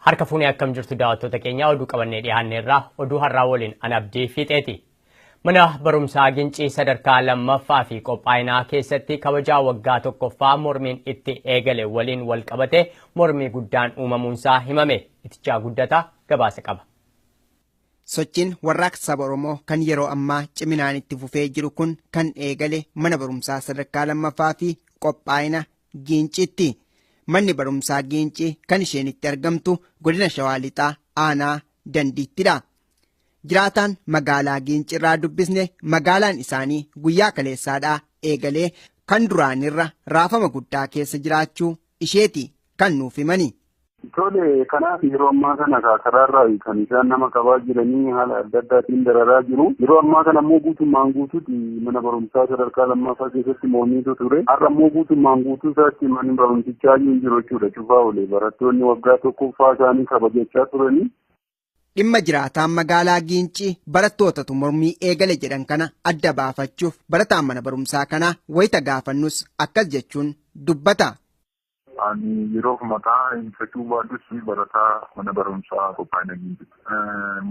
Harka fuunee akkam jirtu daawwattoota keenya oduu qabannee dhiyaanneerraa oduu har'aa waliin an Abdii Fiixeeti. Mana barumsaa Gincii sadarkaa lammaffaa fi qophaa'inaa keessatti kabajaa waggaa tokkoffaa mormiin itti eegale waliin wal qabate mormii guddaan uumamuunsaa himame. Itichaa Guddataa gabaasa qaba. Sochiin warraaqsa saba Oromoo kan yeroo ammaa ciminaan itti fufee jiru kun kan eegale mana barumsaa sadarkaa lammaffaa fi qophaa'ina Giinciitti. Manni barumsaa Giincii kan isheen itti argamtu godina Shawaa Lixaa aanaa Dandiittidha. Jiraataan magaalaa Giincirraa dubbisne magaalaan isaanii guyyaa kaleessaadhaa eegalee kan duraanirra raafama guddaa keessa jiraachuu isheeti kan nuuf himani. Tole, kanaaf yeroo ammaa kana karaarraa kan isaan nama qabaa jiranii haala adda addaatiin dararaa jiru. Yeroo ammaa kana immoo guutummaan guutuutti mana barumsaa sadarkaa lammaffaa keessatti mormiitu ture. Har'a immoo guutummaan guutuu isaatti manni barumsichaa hin jiru jechuudha. Cufaa oole barattoonni waggaa tokkoffaa isaanii kabajachaa turanii. Dhimma jiraataan magaalaa Giincii barattootatu mormii eegale jedhan kana adda baafachuuf barataan mana barumsaa kanaa wayita gaafannus akkas jechuun dubbata. Ani yeroof maqaa ibsachuu baadhus barataa mana barumsaa qophaa'ina Giinciiti.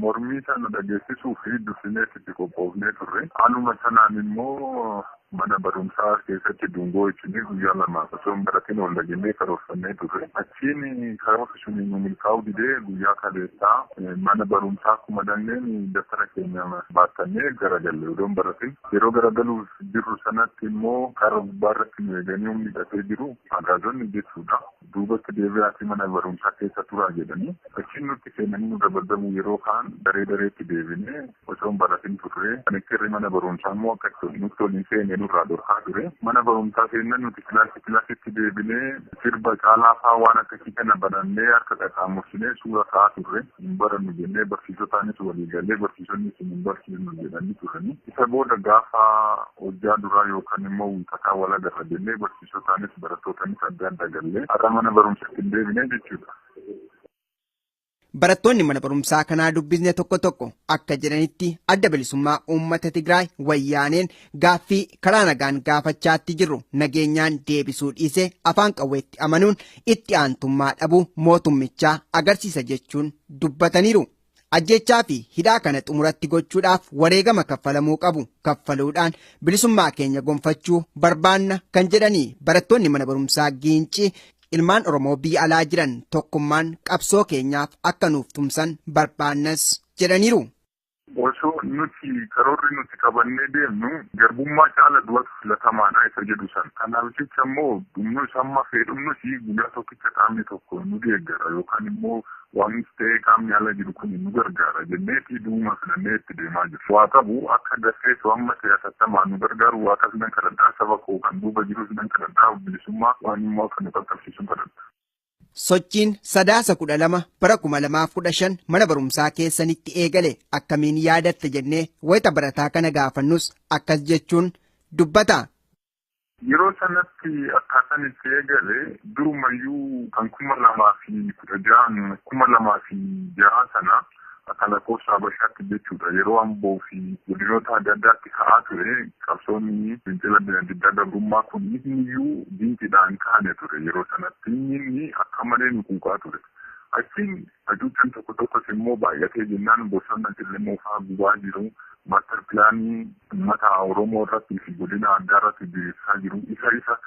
Mormii sana dhageessisuu fi dursinee itti qophoofnee turre. Haaluma sanaan immoo mana barumsaa keessatti dungoo ibsinee guyyaa lama osoo hin baratin oolla jennee karoorfannee turre. Achiin karoorri sun nu milkaa'uu didee guyyaa kaleessaa mana barumsaa akkuma dhaqneen daftara keenya baattannee garagalle odoo hin baratin. Yeroo garagaluuf jirru sanatti immoo karra gubbaarratti nu eeganii humni hidhatee jiru agaazonni jechuudha. Duubatti deebi'aatii mana barumsaa keessa turaa jedhanii achiin nutti seenanii nu dabadabu yeroo kaan daree dareetti deebinee osoo hin baratin turre. Kan mana barumsaa immoo akka nutti ol hin seene nurraa dhorkaa ture. Mana barumsaa seennan nuti kilaasii kilaasitti deebinee sirba caalaa fa'aa waan akkasii kana barannee harka qaxxaamursinee suura ka'aa turre. Hin barannu jennee barsiisotaanis walii galee barsiisonni isin hin barsiisnu jedhanii turani. Isa booda gaafa hojjaa duraa yookaan immoo wiixataa wal agarra jennee barsiisotaanis barattootanis adda adda gallee har'a mana barumsaatti hin deebine jechuudha. Barattoonni mana barumsaa kanaa dubbisne tokko tokko akka jedhanitti adda bilisummaa uummata Tigraay wayyaaneen gaaffii karaa nagaan gaafachaatti jirru nageenyaan deebisuu dhiisee afaan qawweetti amanuun itti aantummaa dhabuu mootummichaa agarsiisa jechuun dubbataniiru. Ajjechaa fi hidhaa kana xumuratti gochuudhaaf wareegama kaffalamuu qabu kaffaluudhaan bilisummaa keenya gonfachuu barbaanna kan jedhanii barattoonni mana barumsaa Giincii ilmaan Oromoo biyya alaa jiran tokkummaan qabsoo keenyaaf akka nuuf tumsan barbaannas jedhaniiru. Osoo nuti karoorri nuti qabannee deemnu garbummaa caala du'atu filatamaadha isa jedhu san. Kanaaf jecha immoo dhumnus amma fedhumnus guyyaa tokkicha qaamni tokko nu deeggara yookaan immoo waanis ta'ee qaamni ala jiru kun nu gargaara jenneeti duuma filannee itti deemaa jiru. Waa qabu akka dafeetu amma ta'e atattamaan nu gargaaru waaqas nan kadhadhaa saba koo kan duuba jirus nan kadhadhaa bilisummaa waan immoo akka nu qaqqabsiisu kadhadha. Sochiin sadaasa 12 bara 2015 mana barumsaa keessanitti eegale akkamiin yaadatte jennee wayita barataa kana gaafannus akkas jechuun dubbata. Yeroo sanatti akkaataan itti eegale durumayyuu kan 2016 2006 sana akka lakkoofsa Habashaatti jechuudha. Yeroo Amboo fi godinoota adda addaatti ka'aa ture qabsoonni fincila diddaa gabrummaa kun iyyuu Giinciidhaan kaane ture yeroo sanatti inni akka malee nu quuqaa ture. Achiin hacuuccaan tokko tokkos immoo baay'atee jennaan bosona Cillemoo fa'aa gubaa jiru. Maaster pilaanii uummata Oromoo irratti fi godina addaa irratti diriirsaa jiru. Isa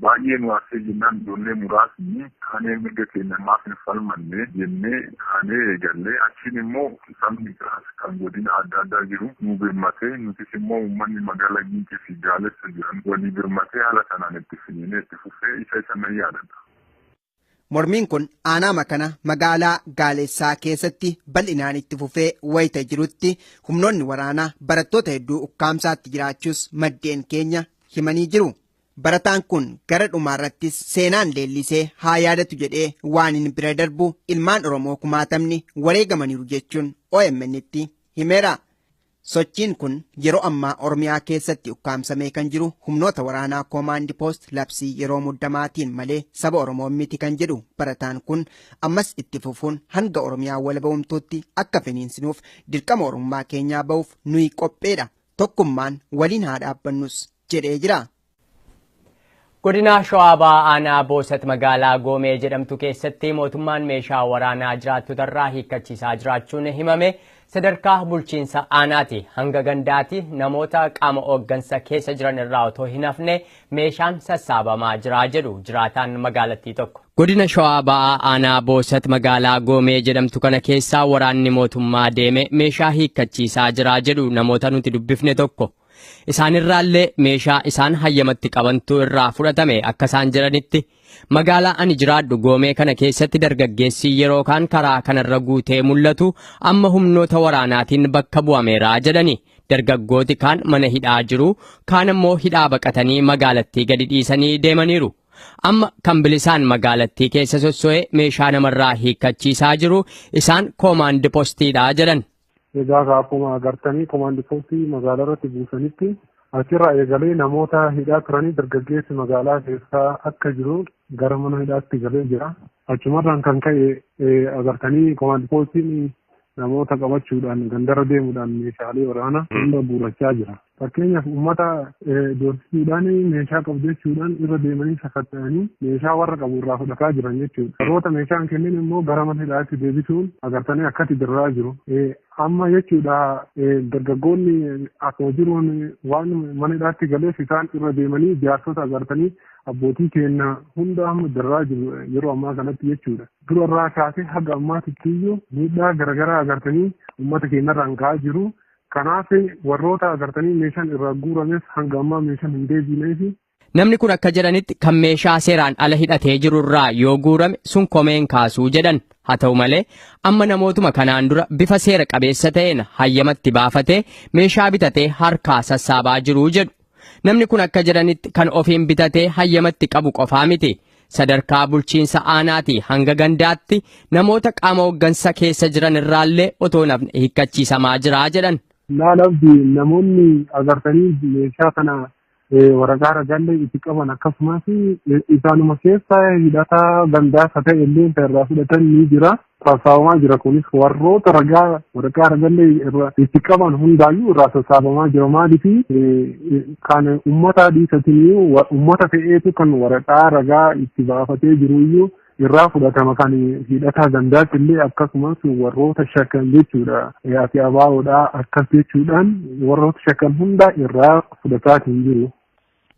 baay'ee nu aarsee jennaan ijoollee muraasni kaanee mirga keenya maaf hin falmanne jennee kaanee eegallee achiin immoo sabni biraas kan godina adda addaa jiru nu birmatee nutis immoo uummanni magaalaa Giincii fi Gaalessa jiran walii birmatee haala kanaan itti finiinee itti fufee isa nan yaadadha. Mormiin kun aanaa kana magaalaa Gaalessaa keessatti bal'inaan itti fufee wayita jirutti humnoonni waraanaa barattoota hedduu ukkaamsaatti jiraachuus maddeen keenya himanii jiru. Barataan kun gara dhumaarrattis seenaan leellisee haa yaadatu jedhee waan hin bira darbu ilmaan Oromoo kumaatamni wareegamaniiru jechuun OMN'tti himeera. Sochiin kun yeroo ammaa Oromiyaa keessatti ukkaamsamee kan jiru humnoota waraanaa koomaandi poost labsii yeroo muddamaatiin malee saba Oromoo miti kan jedhu barataan kun ammas itti fufuun hanga Oromiyaa walaba'umtuutti akka finiinsinuuf dirqama Oromummaa keenyaa ba'uuf nuyi qopheedha. Tokkummaan waliin haa dhaabbannus jedhee jira. Godina Shawaa Bahaa Aanaa Boosat magaalaa Goomee jedhamtu keessatti mootummaan meeshaa waraanaa jiraattotarraa hiikkachiisaa jiraachuun himame. Sadarkaa bulchiinsa aanaati hanga gandaati namoota qaama hooggansa keessa jiran irraa otoo hin hafne meeshaan sassaabamaa jira jedhu jiraataan magaalattii tokko. Godina Shawaa Bahaa Aanaa Boosat magaalaa Goomee jedhamtu kana keessaa waraanni mootummaa deeme meeshaa hiikkachiisaa jira jedhu namoota nuti dubbifne tokko. Isaanirraallee meeshaa isaan hayyamatti qabantu irraa fudhatame akka isaan jedhanitti magaalaa ani jiraadhu Goomee kana keessatti dargaggeessi yeroo kaan karaa kanarra guutee mul'atu amma humnoota waraanaatiin bakka bu'ameera jedhani. Dargaggooti kaan mana hidhaa jiru, kaan ammoo hidhaa baqatanii magaalattii gadi dhiisanii deemaniiru. Amma kan bilisaan magaalattii keessa sosso'ee meeshaa namarraa hiikkachiisaa jiru isaan koomaandi postiidha jedhan. Egaa akkuma agartanii koomaandi poostii magaalaa irratti buusanitti achirraa eegalee namoota hidhaa turanii dargaggeessi magaalaa keessaa akka jiru gara mana hidhaatti galee jira. Achumarraan kan ka'e agartanii koomaandi poostiin namoota qabachuudhaan gandarra deemuudhaan meeshaalee waraanaa hunda guurrachaa jira. Fakkeenyaaf uummata doorsisuudhaan meeshaa qabu jechuudhaan irra deemanii sakatta'anii meeshaa warra qabu irraa fudhataa jiran jechuudha. Warroota meeshaa hin kennin immoo gara mana hidhaatti deebisuun agartanii akkatti diriiraa jiru. Amma jechuudha dargaggoonni akkuma jiruun waan mana hidhaatti galeef isaan irra deemanii jaarsota agartanii abbootii keenya hunda amma diriiraa jiru yeroo ammaa kanatti jechuudha. Dura irraa kaasee haga ammaatitti iyyuu miidhaa garaagaraa agartanii uummata keenyarraan ga'aa jiru. Kanaaf warroota agartanii meeshaan irraa guurames hanga ammaa meeshaan hin deebineef. Namni kun akka jedhanitti kan meeshaa seeraan ala hidhatee jiru irraa yoo guurame sun komeen kaasuu jedhan. Haa ta'u malee amma namootuma kanaan dura bifa seera qabeessa ta'een hayyamatti baafatee meeshaa bitatee harkaa sassaabaa jiru jedhu. Namni kun akka jedhanitti kan ofiin bitatee hayyamatti qabu qofaa miti. Sadarkaa bulchiinsa aanaati hanga gandaatti namoota qaama hooggansa keessa jiran irraallee otoo nafni hiikkachiisamaa jira jedhan. Laalabdi namoonni agartanii meeshaa kana waraqaa ragaallee itti qaban akkasumas isaanuma keessa hidhataa gandaasa ta'e illee irraa fudhatan ni jira. Sassaabamaa jira kunis warroota ragaa waraqaa ragaallee itti qaban hundaayyuu irraa sassaabamaa jira. Maaliif kan uummata dhiisatinii uummata fe'eetu kan waraqaa ragaa itti baafatee jiruyyuu irraa fudhatama kan hidhataa gandaatti illee akkasumas warroota shakkan jechuudha. Ati abaaboodhaa akkas jechuudhaan warroota shakkan hunda irraa fudhataa hin jiru.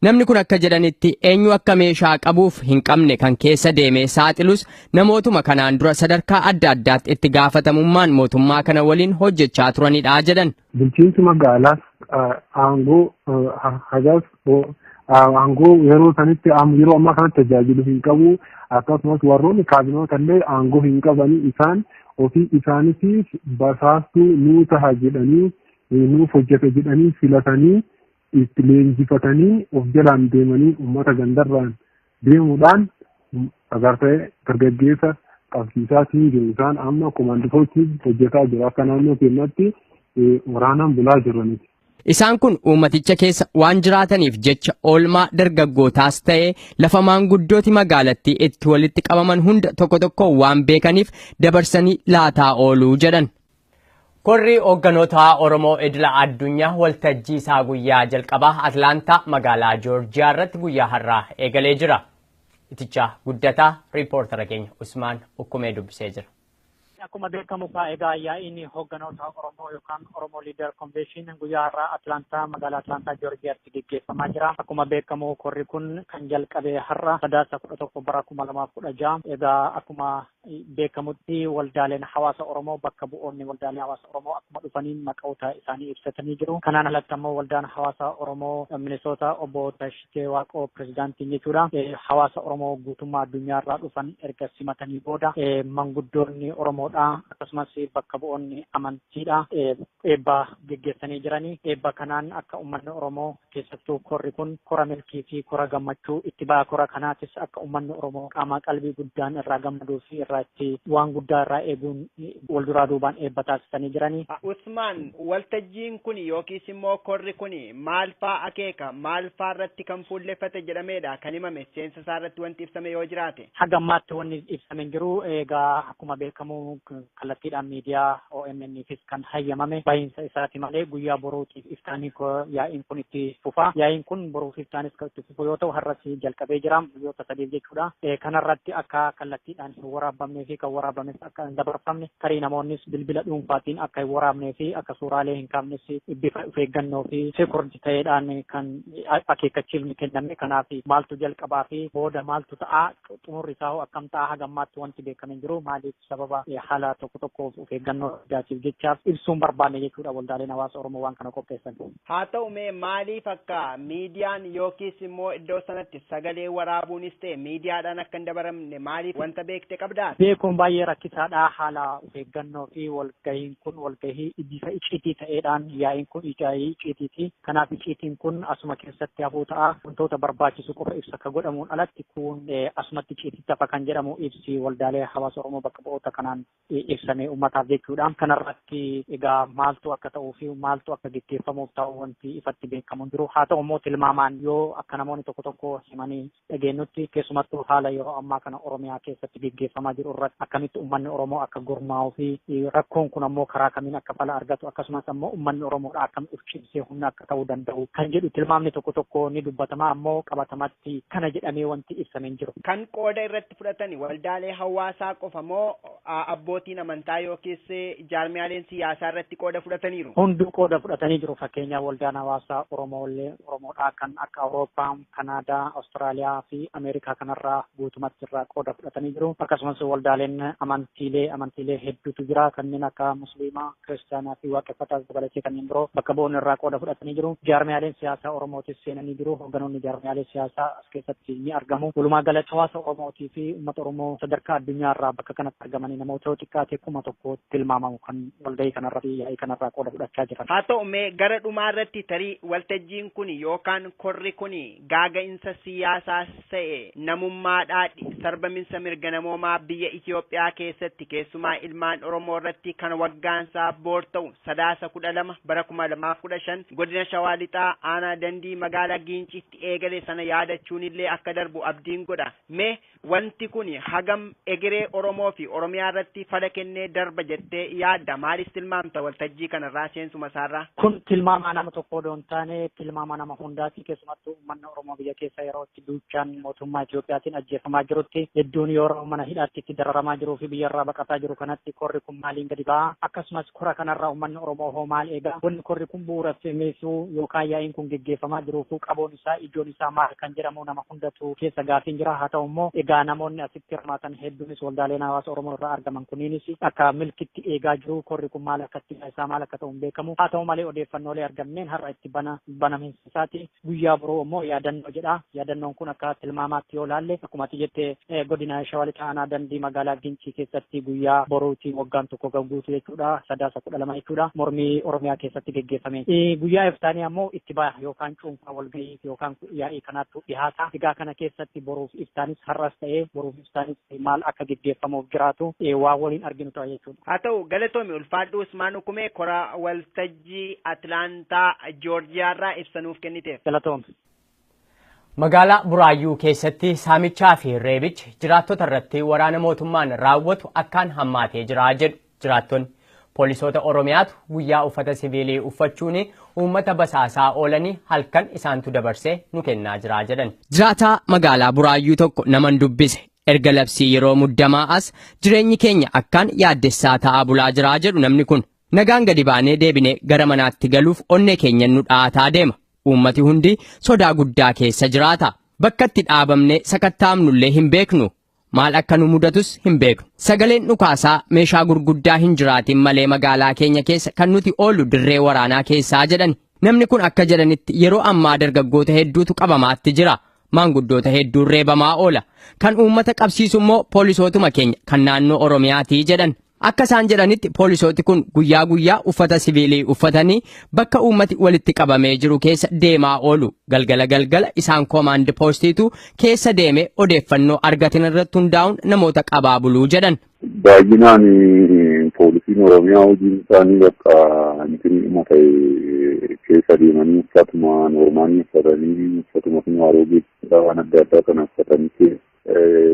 Namni kun akka jedhanitti eenyu akka meeshaa qabuuf hin qabne kan keessa deemee saaxilus namootuma kanaan dura sadarkaa adda addaatti itti gaafatamummaan mootummaa kana waliin hojjechaa turanidha jedhan. Bulchiinsi magaalaas aangoo hagaas aangoo yeroo sanitti yeroo ammaa kanatti tajaajilu hin qabu. Akkasumas warroonni kaabinoota illee aangoo hin qabanii isaan ofii isaaniitiif basaastuu nuu taha jedhanii nuuf hojjeta jedhanii filatanii itti leenjifatanii of jalaan deemanii uummata gandarraan deemuudhaan agartee dargaggeessa qabsiisaa jiru. Isaan amma koomaandi hojjetaa jiru. Akka naannoo keenyatti waraanaan bulaa jiraniiti. Isaan kun uummaticha keessa waan jiraataniif jecha oolmaa dargaggootaas ta'ee lafa maanguddooti magaalattii itti walitti qabaman hunda tokko tokko waan beekaniif dabarsanii laataa ooluu jedhan. Korri hoogganoota Oromoo idila addunyaa waltajjii isaa guyyaa jalqabaa Atlaantaa magaalaa Joorjiyaa irratti guyyaa har'aa eegalee jira. Itichaa guddataa riipoortara keenya Usmaan Ukkumee dubbisee jira. Akkuma beekamu egaa yaa'iin hoogganoota Oromoo yookaan Oromoo Leader Convention guyyaa har'aa Atlaantaa magaalaa Atlaantaa Joorjiyaatti gaggeeffamaa jira. Akkuma beekamu korri kun kan jalqabe har'a sadaasa 11 bara 2016. Egaa akkuma beekamutti waldaaleen hawaasa Oromoo bakka bu'oonni waldaalee hawaasa Oromoo akkuma dhufaniin maqoota isaanii ibsatanii jiru. Kanaan alatti ammoo waldaan hawaasa Oromoo Minisoota obbo Tashitee Waaqoo pirezidaantiin jechuudha. Hawaasa Oromoo guutummaa addunyaarraa dhufan erga simatanii booda manguddoonni Oromoodha akkasumas bakka bu'oonni amantiidha eebba geggeessanii jiranii. Eebba kanaan akka uummanni Oromoo keessattuu korri kun kora milkii fi kora gammachuu itti ba'a. Kora kanaatis akka uummanni Oromoo qaama qalbii guddaan irraa gammaduu fi irraa itti waan guddaa irraa eeguun wal duraa duubaan eebba taasisanii jiranii. Usmaan, waltajjiin kun yookiis immoo korri kun maal faa akeeka, maal faa irratti kan fuulleffate jedhameedha kan himame, seensa isaa irratti wanti ibsame yoo jiraate? Haga ammaatti wanni ibsame hin jiru. Egaa akkuma beekamu kallattiidhaan miidiyaa OMN'fis kan hayyamame bahiinsa isaati malee guyyaa boruutiif iftaanii yaa'iin kun itti fufa. Yaa'iin kun boruuf iftaanis kan itti fufu yoo ta'u, har'as jalqabee jira, guyyoota 3f jechuudha. Kanarratti akka kallattiidhaan hin waraabamnee fi kan waraabames akka hin dabarfamne, tarii namoonnis bilbila dhuunfaatiin akka hin waraabnee fi akka suuraalee hin kaafnes bifa of eeggannoo fi sekurdi ta'eedhaan kan akeekkachiifni kenname. Kanaaf maaltu jalqabaa fi booda maaltu ta'a, xumurri isaa hoo akkam ta'a, haga ammaatti wanti beekame hin jiru. Maaliif sababa haala tokko tokkoof of eeggannoo addaatiif jechaaf ibsuun barbaanne jechuudha waldaaleen hawaasa Oromoo waan kana qopheessan. Haa ta'u mee, maaliif akka miidiyaan yookiis immoo iddoo sanatti sagalee waraabuunis ta'e miidiyaadhaan akka hin dabaramne maaliif, wanta beekte qabdaa? Beekuun baay'ee rakkisaadha. Haala of eeggannoo fi walgahiin kun walgahii bifa icciitii ta'eedhaan, yaa'iin kun yaa'ii icciitiiti. Kanaaf icciitiin kun asuma keessatti hafuu ta'a. Wantoota barbaachisu qofa ibsa akka godhamuun alatti kun asumatti icciititti hafa kan jedhamu ibsi waldaalee hawaasa Oromoo bakka bu'oota kanaan ibsame uummataaf jechuudha. Kanarratti egaa maaltu akka ta'uu fi maaltu akka geggeeffamuuf ta'u wanti ifatti beekamu hin jiru. Haa ta'u immoo tilmaamaan yoo akka namoonni tokko tokko himanii dhageenyutti, keessumattuu haala yeroo ammaa kana Oromiyaa keessatti geggeeffamaa jiru irratti akkamitti uummanni Oromoo akka gurmaa'uu fi rakkoon kun ammoo karaa kamiin akka fala argatu, akkasumas ammoo uummanni Oromoodha akkam of cimsee humna akka ta'uu danda'u kan jedhu tilmaamni tokko tokko ni dubbatama, ammoo qabatamatti kana jedhamee wanti ibsame hin jiru. Kan qooda irratti fudhatan waldaalee hawaasaa qofa moo abbootiin amantaa yookiis jaarmiyaaleen siyaasaa irratti qooda fudhataniiru? Hunduu qooda fudhatanii jiru. Fakkeenyaaf waldaan hawaasaa Oromoolee Oromoodhaa kan akka Awurooppaa, Kanaadaa, Awustiraaliyaa fi Ameerikaa kanarraa guutumatti irraa qooda fudhatanii jiru. Akkasumas waldaaleen amantiilee hedduutu jira, kanneen akka Musliimaa, Kiristaanaa fi Waaqeffataas dabalatee kanneen biroo bakka bu'oon irraa qooda fudhatanii jiru. Jaarmiyaaleen siyaasaa Oromootis seenanii jiru. Hoogganoonni jaarmiyaalee siyaasaa as keessatti ni argamu. Walumaa galatti hawaasa Oromootii fi uummata Oromoo sadarkaa addunyaa irraa bakka kanatti argamanii namoota xiqqaatee 1000 tilmaamamu kan walgahii kanarraa fi yaa'ii kanarraa qooda fudhachaa jiran. Haa ta'u mee, gara dhumaa irratti tarii waltajjiin kun yookaan korri kun gaaga'insa siyaasaas ta'e namummaadhaa sarbaminsa mirga namoomaa biyya Itoophiyaa keessatti keessumaa ilmaan Oromoo irratti kan waggaansaa boor ta'u Sadaasa 12 bara 2015 godina Shawaa Lixaa aanaa Dandii magaalaa Giincitti eegale sana yaadachuun illee akka darbu abdiin godha. Mee wanti kun hagam egeree Oromoo fi Oromiyaa irratti fala kennee darba jettee yaadda? Maalis tilmaamta waltajjii kanarraa, seensuma isaarraa? Kun tilmaama nama tokko odoo hin taane tilmaama nama hundaati. Keessumattuu uummanni Oromoo biyya keessa yeroo itti duuchaan mootummaa Itoophiyaatiin ajjeefamaa jirutti, hedduun yeroo mana hidhaatti itti dararamaa jiruu fi biyyarraa baqataa jiru kanatti korri kun maaliin gadi ba'a? Akkasumas kora kanarraa uummanni Oromoo hoo maal eega? Wanni korri kun bu'uureffameefuu yookaan yaa'iin kun geggeeffamaa jiruufuu qaboon isaa, ijoon isaa maal kan jedhamu nama hundatu keessa gaafiin jira. Haa ta'u immoo egaa namoonni asitti hirmaatan hedduunis waldaaleen hawaasa Oromoo irraa argaman kunniinis akka milkitti eegaa jiru. Korri kun maal akka itti isaa maal akka ta'u hin beekamu. Haa ta'u malee odeeffannoolee arganneen har'a itti bana banamiinsa isaati. Guyyaa biroo immoo yaadannoo jedha. Yaadannoon kun akka tilmaamaatti yoo laalle, akkuma ati jette, godina Shawaa Lixaa aanaa Dandii magaalaa Gincii keessatti guyyaa boruuti waggaan tokko guutu jechuudha. Sadaasa 12 jechuudha. Mormii Oromiyaa keessatti geggeeffame. Guyyaa iftaanii ammoo itti baha yookaan cuunfaa walgahii yookaan yaa'ii kanaatu dhihaata. Egaa kana keessatti boruuf iftaanis, har'as ta'ee boruuf iftaanis maal akka geggeeffamuuf jiraatu waa waliin arginu ta'a jechuudha. Haa ta'u, galatoomi, ulfaadhu Usmaan Hukumee, kora waltajjii Atlaantaa Joorjiyaarraa ibsanuuf kenniteef. Galatoomi. Magaalaa Buraayyuu keessatti saamichaa fi reebichi jiraattota irratti waraana mootummaan raawwatu akkaan hammaatee jira jedhu jiraattonni. Poolisoota Oromiyaatu guyyaa uffata siviilii uffachuun uummata basaasaa oolanii halkan isaantu dabarsee nu kennaa jira jedhan. Jiraataa magaalaa Buraayyuu tokko naman dubbise, erga labsii yeroo muddamaa as jireenyi keenya akkaan yaaddessaa ta'aa bulaa jira jedhu namni kun. Nagaan gadi baanee deebinee gara manaatti galuuf onnee keenya nu dhaataa deema. Uummati hundi sodaa guddaa keessa jiraata. Bakka itti dhaabamnee sakattaa'amnullee hin beeknu. Maal akka nu mudatus hin beeknu. Sagaleen dhukaasaa meeshaa gurguddaa hin jiraatin malee magaalaa keenya keessa kan nuti oollu dirree waraanaa keessaa jedhan. Namni kun akka jedhanitti yeroo ammaa dargaggoota hedduutu qabamaatti jira. Maanguddoota hedduun reebamaa oola. Kan uummata qabsiisu immoo poolisootuma keenya kan naannoo Oromiyaatii jedhan. Akka isaan jedhanitti poolisooti kun guyyaa guyyaa uffata siviilii uffatanii bakka uummati walitti qabamee jiru keessa deemaa oolu. Galgala galgala isaan koomaand poostiitu keessa deemee odeeffannoo argatan irratti hundaa'uun namoota qabaa buluu jedhan. Baay'inaan poolisiin Oromiyaa hojiin isaanii bakka intinuma ta'e keessa deemanii uffatuma noormaalii uffatanii, uffatuma aroogee waan adda addaa kana uffatanii,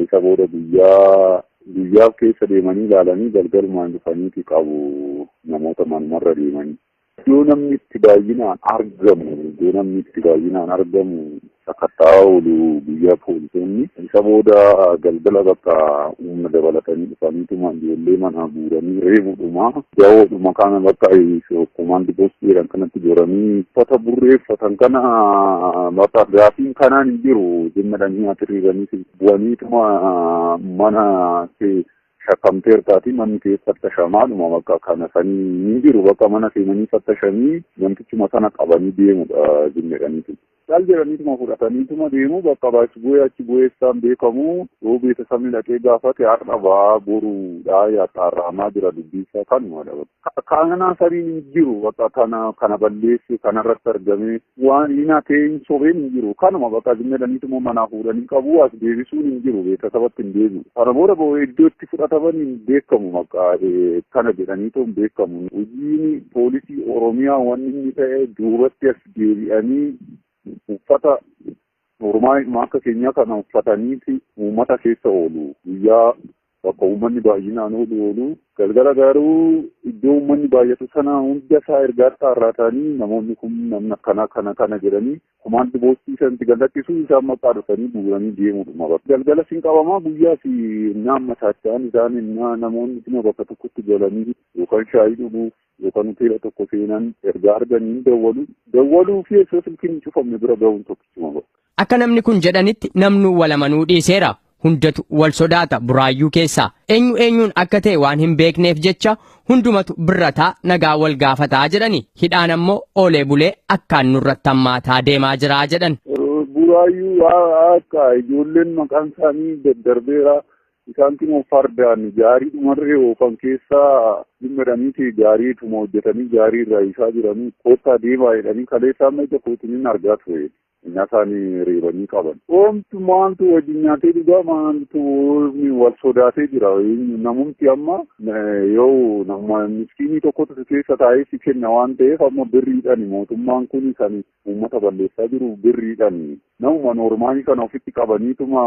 isa booda guyyaa guyyaaf keessa deemanii ilaalanii galgalumaan dhufaniiti qabu namoota manumarra deemanii. Iddoo namni itti baay'inaan argamu, iddoo namni itti baay'inaan argamu sakatta'aa oolu guyyaa poolisoonni. Isa booda galgala bakka humna dabalatanii dhufaniituma ijoollee manaa guuranii reebudhuma. Jawoodhuma kana bakka komaandi poostii jedhan kanatti goranii uffata burreeffatan kana bakka gaafiin kanaan hin jiru jimmadhanii atiriiranii bu'aniituma mana shakkamteertaati manni keessa fattashamaadhuma bakka kana sanii hin jiru, bakka mana seenanii fattashanii wantichuma sana qabanii deemudha jimmadhaniitu. Cal jedhaniituma fudhataniituma deemu, bakka baay'ee bu'ee achi bu'eessaan beekamu yoo beeksisni dhaqee gaafate har'a ba'aa boruudha yaxaarraamaa jira dubbisaa kanumadha. Kana saniin hin jiru, bakka kana kana balleesse kanarratti argame waan hin hatee hin sobeen hin jiru, kanuma bakka jimmadhaniituma manaa fuudhanii qabu, as deebisuun hin jiru, beeksisabatti hin deebi'u. Kana booda iddoo itti fudhataman hin beekamu, bakka kana jedhaniitu hin beekamu. Hojiin poolisii Oromiyaa wanni inni ta'e duubatti as deebi'anii uffata normaal akka keenyaa kana uffataniiti uummata keessa oolu. Guyyaa bakka uummanni baay'inaan oolu oolu. Galgala garuu iddoo uummanni baay'atu sana hunda isaa ergaa xaarratanii namoonni kun namni akkana kana kana jedhanii komaandi poostii sanatti gadlakkisuu isaan maqaa dhufanii guuranii deemudha. Galgala siin qabamaa, guyyaa fi naamma saacha'an isaan namoonni dhuma bakka tokkotti galanii yookaan shaayii dhuguuf yookaan hoteela tokko seenan ergaa arganii dawwalu. Dawwaluu fi osoo silkiin hin cufamne bira ga'uun tokkichuma. Akka namni kun jedhanitti namnu walamanuu dhiiseera. Hundatu wal sodaata Buraayyuu keessaa. Eenyu eenyuun akka ta'e waan hin beekneef jecha hundumatu birrataa nagaa wal gaafataa jedhani. Hidhaan ammoo oolee bulee akkaan nurratti hammaataa deemaa jiraa jedhan. Buraayyuu akka ijoolleen maqaan isaanii daddarbeera. Isaan kun fardaan gaarii dhumarree oofan keessaa dhimmadhaniiti gaariituma hojjetanii gaarii irraa isaa jiranii kottaa deemaa jedhanii kaleessaa amma ija kootiin argaa ture. Inni isaanii reebanii qaban. Oomtu maantu wajjin nyaatee dhugaa, maantu wal sodaatee jira. Namumti amma yoo nama miskiinii tokkotu keessa taa'ee si kenna waan ta'eef amma birriidhaan mootummaan kun kan uummata balleessaa jiru birriidhaan. Namuma noormaalii kana ofitti qabaniituma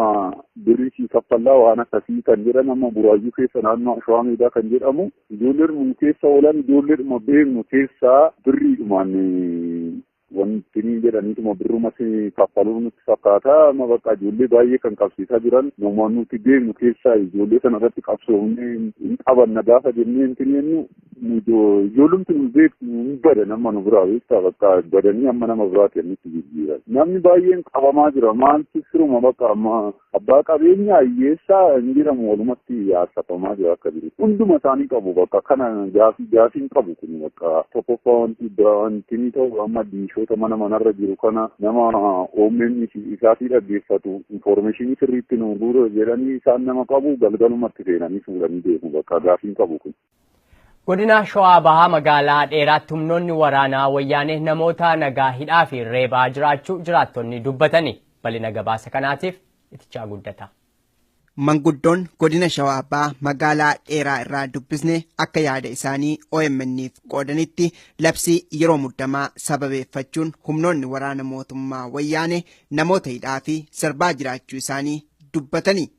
birrii si kaffallaa waan akkasii kan jedhan amma Buraayyuu keessa naannoo Ashawaa Meedaa kan jedhamu ijoolleedhuma keessa oolan, ijoolleedhuma beeknu keessaa birriidhumaan wanti ni jedhaniituma birruma kaffaluu nutti fakkaata. Amma bakka ijoollee baay'ee kan qabsiisaa jiran nama nuti beeknu keessaa ijoollee sana irratti qabsoofnee hin qabanna gaafa jennee hin jennu ijoollumti nu beeknu hin badan amma nu biraa beektaa, bakka badanii amma nama biraati nutti jijjiiran. Namni baay'een qabamaa jira, maaltu siruma bakka amma abbaa qabeenyaa hiyyeessaa hin jedhamu, walumatti yaassafamaa jira akka jiru. Hunduma isaanii qabu, bakka kana gaafii gaafiin qabu kun bakka tokkoffaa wanti wanti ni ta'u amma diishoota mana manarra jiru kana nama OMN isaatii dhaggeeffatu infoormeeshinii sirriitti nu guura jedhanii isaan nama qabu, galgalumatti seenanii fuudhanii deemu, bakka gaafiin qabu kun. Godina Shawaa Bahaa magaalaa Dheeraatti humnoonni waraanaa wayyaanee namoota nagaa hidhaa fi reebaa jiraachuu jiraattonni dubbatani. Bal'ina gabaasa kanaatiif Itichaa Guddata. Manguddoon godina Shawaa Bahaa magaalaa Dheeraa irraa dubbisne akka yaada isaanii OMN'if qoodanitti labsii yeroo muddamaa sababeeffachuun humnoonni waraana mootummaa wayyaanee namoota hidhaa fi sarbaa jiraachuu isaanii dubbatani.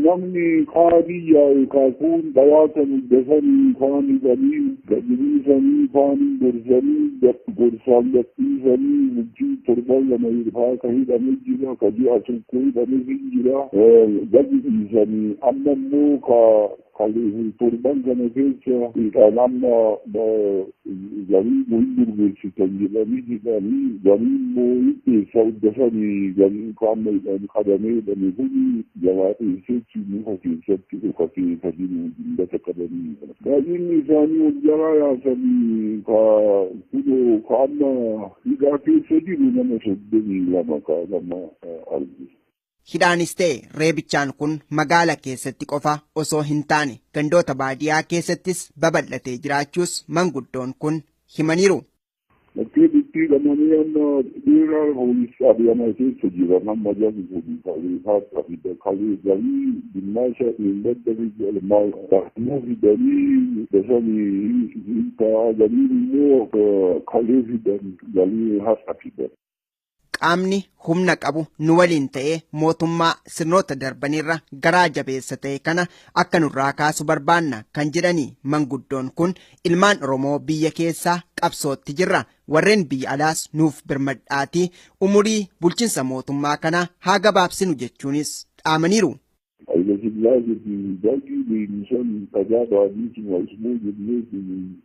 Namni kaanii yaa'u kaakuun dhawaatan dafanii kaan hidhanii gadhiisanii, kaan gorsanii gorsaan gadhiisanii, bultii torban 2 irraa ka hidhamee jira, ka ji'a 1 hidhamee jira gadi dhiisanii. Amma immoo ka torban kana keessa hidhaan amma garii hin gurgursitan jedhanii hidhanii, garii immoo dhiyeessa dafanii, garii qaama hidhanii qabamee hidhame kun gabaa dhiyeesseetti muka keessatti dhokatee ka jiru dillata qabanii. Baay'inni isaanii wal jalaa yaasanii ka kunoo ka amma hidhaa keessa jiru nama 32 ka nama argu. Hidhaanis ta'e reebichaan kun magaala keessatti qofa osoo hin taane gandoota baadiyaa keessattis babal'atee jiraachuus manguddoon kun himaniiru. Bakkee itti hidhamanii amma dhiira poolisii ari'amaa keessa jiran amma jarri poolisii kalee galii dhimmaasha hin dadhabe fidanii dafanii hin ta'a galiin immoo kalee fidan galii har'a fidan. Qaamni humna qabu nu waliin ta'ee mootummaa sirnoota darbanirra garaa jabeessa ta'e kana akka nurraa kaasu barbaanna kan jedhanii manguddoon kun ilmaan Oromoo biyya keessaa qabsootti jirra. Warreen biyya alaas nuuf birmadhaatii umurii bulchiinsa mootummaa kanaa haa gabaabsinu jechuunis dhaamaniiru.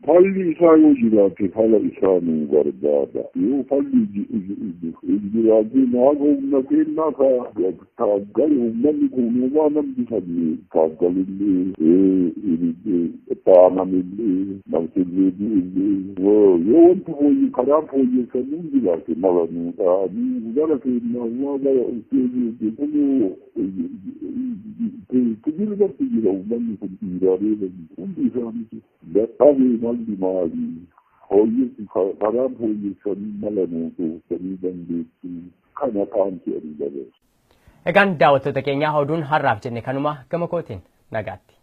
Falli isaa yoo jiraate fala isaa nu barbaada. Yoo falli jiraate naaga humna kennaa taaggale uummanni kun uumaa namni sanii taaggalillee taanamillee namtillee du'illee yoo wanti fooyye karaan fooyyessanii jiraate mala nuu dha'anii gara kennaa uumaa gara kunuu tijirratti jira uummanni kun dhiiraalee hundi isaaniitu dadhabee malli maali fooyyessi karaan fooyyessanii mala nuu tooftanii dandeettuu kana taanti ani dabarsu. Egaan daawwattoota keenyaa oduun har'aaf jenne kanuma gama kootiin nagaatti.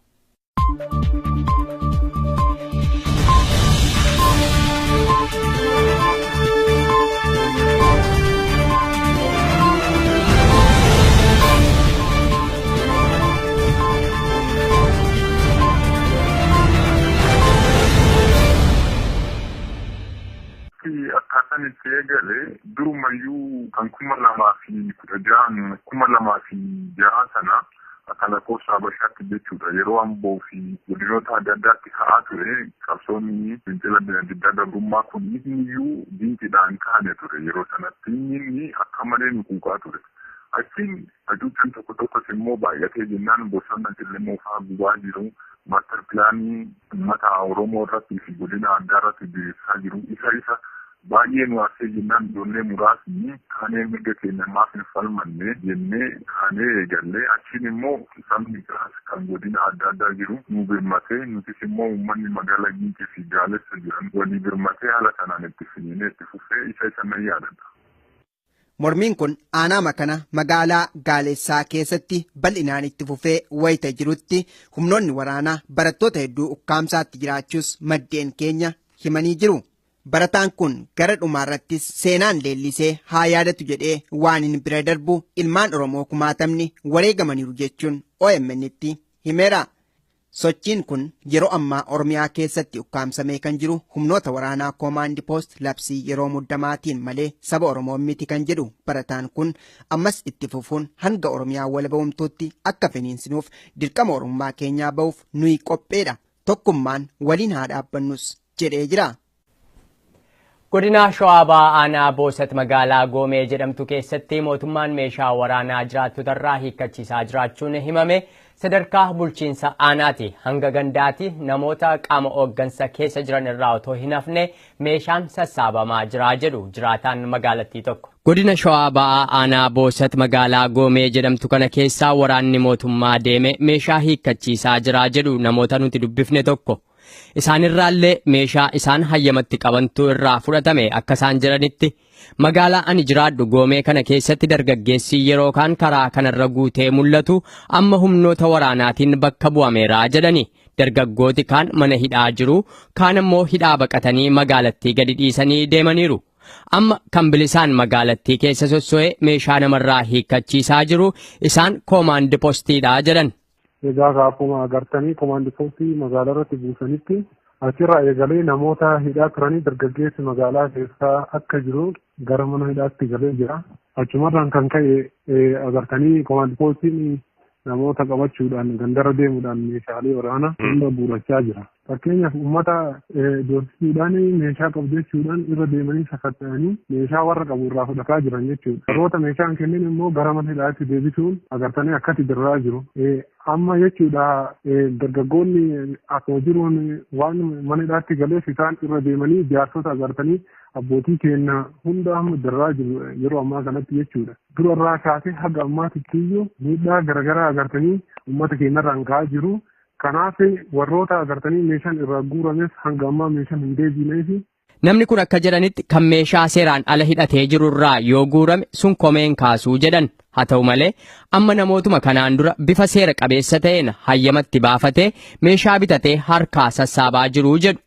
Akkaataan itti eegale durumayyuu kan 2016 2006 sana akka lakkoofsa Habashaatti jechuudha. Yeroo Amboo fi godinoota adda addaatti ka'aa ture qabsoonni fincila diddaa gabrummaa kun iyyuu dinqiidhaan kaane ture yeroo sanatti inni akka malee nu quuqaa ture. Achiin hacuuccaan tokko tokkos immoo baay'atee jennaan bosona Qillimoo fa'aa gubaa jiru. Maaster pilaanii uummata Oromoo irratti fi godina addaa irratti diriirsaa jiru. Isa baay'ee nu aarsee jennaan ijoollee muraasni kaanee mirga keenya maaf hin falmanne jennee kaanee eegallee achiin immoo sabni kan godina adda addaa jiru nu birmatee nutis immoo uummanni magaalaa Gincii fi Gaalessa jiran walii birmatee haala kanaan itti finiinee itti fufee isa nan yaadadha. Mormiin kun aanaa kana magaalaa Gaalessaa keessatti bal'inaan itti fufee wayita jirutti humnoonni waraanaa barattoota hedduu ukkaamsaatti jiraachuus maddeen keenya himanii jiru. Barataan kun gara dhumaarrattis seenaan leellisee haa yaadatu jedhee waan hin bira darbu ilmaan Oromoo kumaatamni wareegamaniiru jechuun OMN'tti himeera. Sochiin kun yeroo ammaa Oromiyaa keessatti ukkaamsamee kan jiru humnoota waraanaa koomaandi poost labsii yeroo muddamaatiin malee saba Oromoo miti kan jedhu barataan kun ammas itti fufuun hanga Oromiyaa walaba'umtuutti akka finiinsinuuf dirqama Oromummaa keenyaa ba'uuf nuyi qopheedha. Tokkummaan waliin haa dhaabbannus jedhee jira. Godina Shawaa Bahaa aanaa Boosat magaalaa Goomee jedhamtu keessatti mootummaan meeshaa waraanaa jiraattotarraa hiikkachiisaa jiraachuun himame. Sadarkaa bulchiinsa aanaati hanga gandaati namoota qaama hooggansa keessa jiran irraa otoo hin hafne meeshaan sassaabamaa jira jedhu jiraataan magaalattii tokko. Godina Shawaa Bahaa aanaa Boosat magaalaa Goomee jedhamtu kana keessaa waraanni mootummaa deeme meeshaa hiikkachiisaa jira jedhu namoota nuti dubbifne tokko. Isaanirraallee meeshaa isaan hayyamatti qabantu irraa fudhatame akka isaan jedhanitti magaalaa ani jiraadhu Goomee kana keessatti dargaggeessi yeroo kaan karaa kanarra guutee mul'atu amma humnoota waraanaatiin bakka bu'ameera jedhani. Dargaggooti kaan mana hidhaa jiru, kaan immoo hidhaa baqatanii magaalattii gadi dhiisanii deemaniiru. Amma kan bilisaan magaalattii keessa sosso'ee meeshaa namarraa hiikkachiisaa jiru isaan koomaandi postiidha jedhan. Egaa akkuma agartanii koomaandi poostii magaalaa irratti buusanitti achirraa eegalee namoota hidhaa turanii dargaggeessi magaalaa keessaa akka jiru gara mana hidhaatti galee jira. Achumarraan kan ka'e agartanii koomaandi poostiin namoota qabachuudhaan gandara deemuudhaan meeshaalee waraanaa hunda guurrachaa jira. Fakkeenyaaf uummata doorsisuudhaan meeshaa qabu jechuudhaan irra deemanii sakatta'anii meeshaa warra qabu irraa fudhataa jiran jechuudha. Warroota meeshaa hin kennin immoo gara mana hidhaatti deebisuun agartanii akkatti dararaa jiru. Amma jechuudha dargaggoonni akkuma jiruun waan mana hidhaatti galeef isaan irra deemanii jaarsota agartanii abbootii keenya hunda amma dararaa jiru yeroo ammaa kanatti jechuudha. Dura irraa kaasee haga ammaatitti iyyuu miidhaa garaagaraa agartanii uummata keenyarraan ga'aa jiru. Kanaaf warroota agartanii meeshaan irraa guurames hanga ammaa meeshaan hin deebineefi. Namni kun akka jedhanitti kan meeshaa seeraan ala hidhatee jiru irraa yoo guurame sun komeen kaasuu jedhan. Haa ta'u malee amma namootuma kanaan dura bifa seera qabeessa ta'een hayyamatti baafatee meeshaa bitatee harkaa sassaabaa jiru jedhu.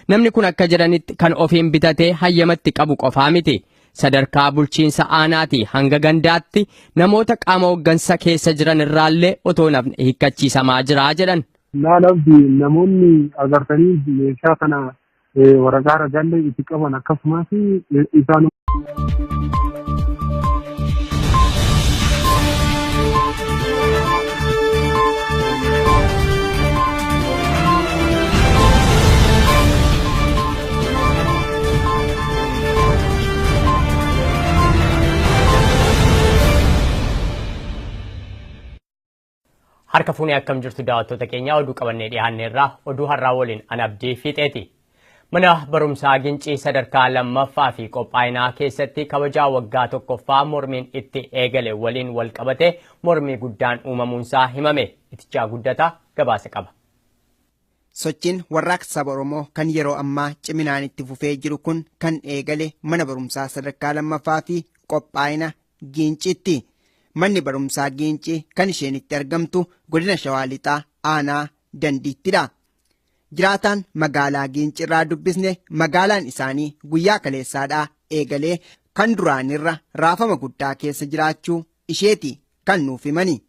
Namni kun akka jedhanitti kan ofiin bitatee hayyamatti qabu qofaa miti. Sadarkaa bulchiinsa aanaatii hanga gandaatti namoota qaama hooggansa keessa jiran irraallee otoo nafni hiikkachiisamaa jira jedhan. Laalabdi namoonni agartanii meeshaa kana waraqaa ragaallee itti qaban akkasumas isaan. Harka fuunee akkam jirtu daawwattoota keenyaa, oduu qabannee dhiyaanneerraa, oduu har'aa waliin an Abdii Fiixeeti. Mana barumsaa Gincii sadarkaa lammaffaa fi qophaa'inaa keessatti kabajaa waggaa tokkoffaa mormiin itti eegale waliin wal qabate mormii guddaan uumamuunsaa himame. Itichaa Guddataa gabaasa qaba. Sochiin warraaqsa saba Oromoo kan yeroo ammaa ciminaan itti fufee jiru kun kan eegale mana barumsaa sadarkaa lammaffaa fi qophaa'ina Giincitti. Manni barumsaa Giincii kan isheen itti argamtu godina Shawaa Lixaa aanaa Dandiittidha. Jiraataan magaalaa Giincii irraa dubbisne magaalaan isaanii guyyaa kaleessaadhaa eegalee kan duraanirra raafama guddaa keessa jiraachuu isheeti kan nuuf himani.